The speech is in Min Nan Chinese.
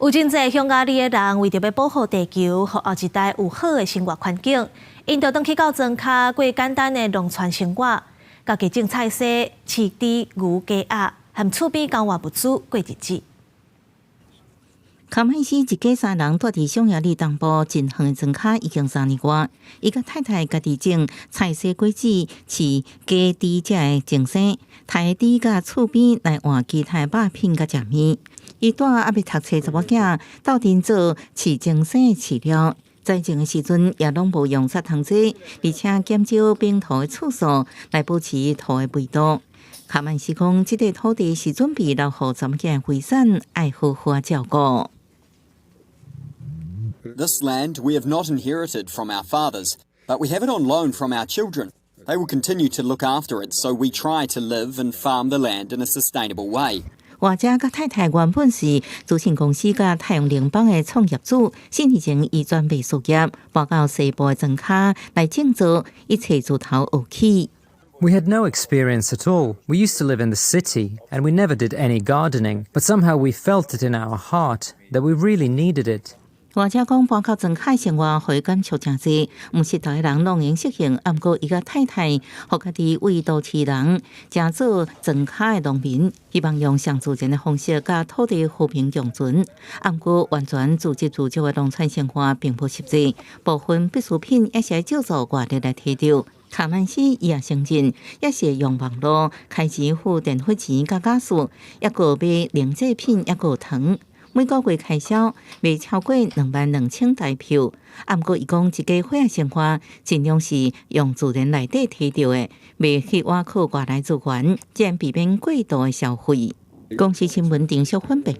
有真濟匈牙利的人為著欲保護地球，予後一代有好的生活環境，𪜶就轉去到莊跤過簡單的農村生活，家己種菜蔬、飼豬、牛、雞、鴨，和厝邊交換物資過日子。卡曼斯一家三人蹛佇匈牙利東部真遠的莊跤已經3年外，伊佮太太家己種菜蔬果子、飼雞豬遮的營生，刣豬佮厝邊來換其他肉品佮食物。伊帶猶未讀冊查某囝鬥陣做飼精生的飼料，栽種的時陣也攏無用殺蟲劑，而且減少冰土的次數來保持土的肥度。卡曼斯講，這塊土地是準備留予查某囝的遺產，愛好好照顧。 This land we have not inherited from our fathers, but we have it on loan from our children. They will continue to look after it, so we try to live and farm the land in a sustainable way. 華家佮太太原本是資訊公司佮太陽能板的創業主，4年前伊轉賣事業，搬到西部的莊跤來種作，一切自頭學起。 We had no experience at all. We used to live in the city and we never did any gardening, but somehow we felt it in our heart that we really needed it. 或者講搬到莊跤生活，予伊感觸誠濟，毋是逐个人攏會適應。毋過伊佮太太，予家己為都市人，成做莊跤的農民，希望用上自然的方式，佮土地和平共存。毋過完全自給自足的農村生活並無實際，部分必需品也是愛借助外力來提著。卡曼斯伊也承認，也是用網路開錢付電費錢佮家私，抑閣買零製品，抑閣糖。每個月開銷袂超過22,000台票。毋過伊講，一家伙仔生活盡量是用自然內底提著的，袂去倚靠外來資源，這樣避免過度的消費。公視新聞陳淑芬報。